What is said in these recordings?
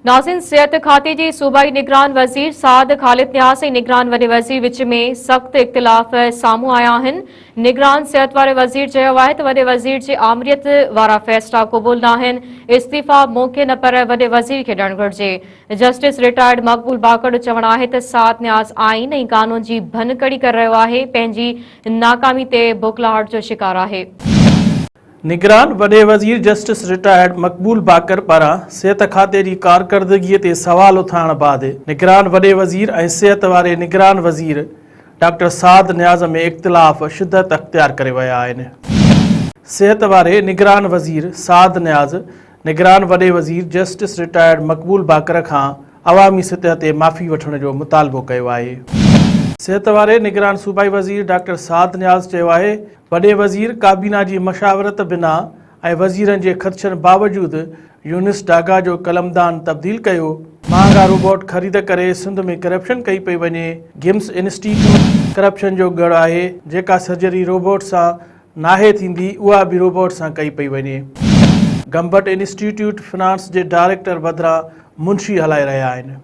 ناظرين صحت کاتي جي صوبائي نگران وزير سعد خالد نياز ۽ نگران وڏي وزير وچ ۾ سخت اختلاف سامهون آيا آهن. نگران صحت واري وزير چيو آهي ته وڏي وزير جي آمريت وارا فيصلا قبول ناهن، استعيفيٰ مون کي نه پر وڏي وزير کي ڏيڻ گهرجي. جسٽس رٽائرڊ مقبول باقر جو چوڻ آهي ته سعد نياز آئين ۽ قانون جي ڀڃڪڙي ڪري رهيو آهي، پنهنجي ناڪامي تي بوکلاهٽ جو شڪار آهي. نگران وڏي وزير جسٽس رٽائرڊ مقبول باقر پاران صحت کاتي جي ڪارڪردگي تي سوال اٿارڻ بعد نگران وڏي وزير ۽ صحت واري نگران وزير ڊاڪٽر سعد نياز ۾ اختلاف شدت اختيار ڪري ويا آهن. صحت واري نگران وزير سعد نياز نگران وڏي وزير جسٽس رٽائرڊ مقبول باقر کان عوامي سطح تي معافي وٺڻ جو مطالبو ڪيو آهي. صحت واري نگران صوبائي وزير ڊاڪٽر سعد نياز چيو آهي وڏي وزير ڪابينا جي مشاورت بنا ۽ وزيرن جي خدشن باوجود يونس ڊاگا جو قلمدان تبديل ڪيو، مهانگا روبوٽ خريد ڪري سنڌ ۾ ڪرپشن ڪئي پئي وڃي، گمس انسٽيٽيوٽ ڪرپشن جو ڳڙهه آهي، جيڪا سرجري روبوٽ سان ناهي ٿيندي اها به روبوٽ سان ڪئي پئي وڃي. گمبٽ انسٽيٽيوٽ فنانس جي ڊائريڪٽر بدران منشي هلائي رهيا آهن.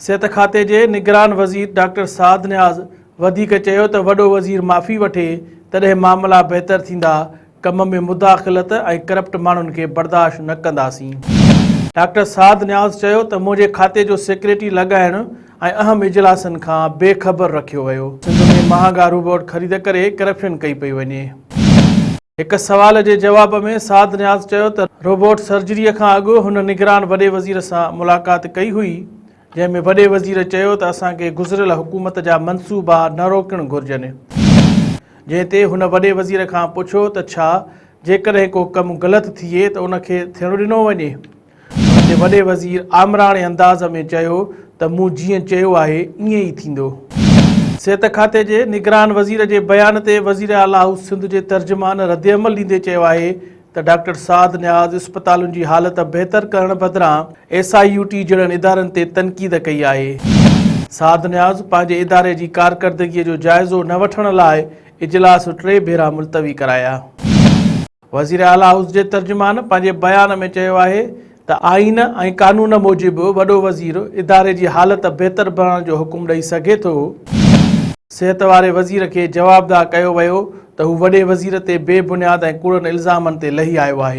صحت کاتي جي نگران وزير ڊاڪٽر سعد نياز وڌيڪ چيو ته وڏو وزير معافي وٺي تڏهن معاملا بهتر ٿيندا، ڪم ۾ مداخلت ۽ ڪرپٽ ماڻهن کي برداشت نه ڪنداسين. ڊاڪٽر سعد نياز چيو ته منهنجي کاتي جو سيڪريٽري لڳائڻ ۽ اهم اجلاسن کان بي خبر رکيو ويو، سنڌ ۾ مهانگا روبوٽ خريد ڪري ڪرپشن ڪئي پئي وڃي. هڪ سوال جي جواب ۾ سعد نياز چيو ته روبوٽ سرجري کان اڳ هن نگران وڏي وزير سان ملاقات ڪئي هئي، جنهن ۾ وڏي وزير چيو ته اسان کي گذريل حڪومت جا منصوبا نه روڪڻ گهرجن، جنهن تي هن وڏي وزير کان پڇيو ته ڇا جيڪڏهن ڪو ڪم غلط ٿئي ته ان کي ٿيڻ ڏنو وڃي؟ ان تي وڏي وزير آمراڻي انداز ۾ چيو ته مون جيئن چيو آهي ائين ئي ٿيندو. صحت کاتي جي نگران وزير جي بيان تي وزير اعليٰ هائوس سنڌ جي ترجمان ردعمل ڏيندي چيو آهي ته ڊاڪٽر سعد نياز اسپتالن جي حالت بهتر ڪرڻ بدران ايس I U ٽي جهڙن ادارن تي تنقيد ڪئي آهي. سعد نياز پنهنجي اداري جي ڪارڪردگي جو جائزو نه وٺڻ لاء اجلاس ٽي ڀيرا ملتوي ڪرايا. وزيراعليٰ هائوس جي ترجمان پنهنجي بيان ۾ چيو آهي ته آئين ۽ قانون موجب وڏو وزير اداري جي حالت بهتر بڻائڻ جو حڪم ڏئي سگهي ٿو. صحت واري وزير کي جوابده ڪيو ويو ته هو وڏي وزير تي بي بنياد ۽ ڪوڙن الزامن تي لهي آيو آهي.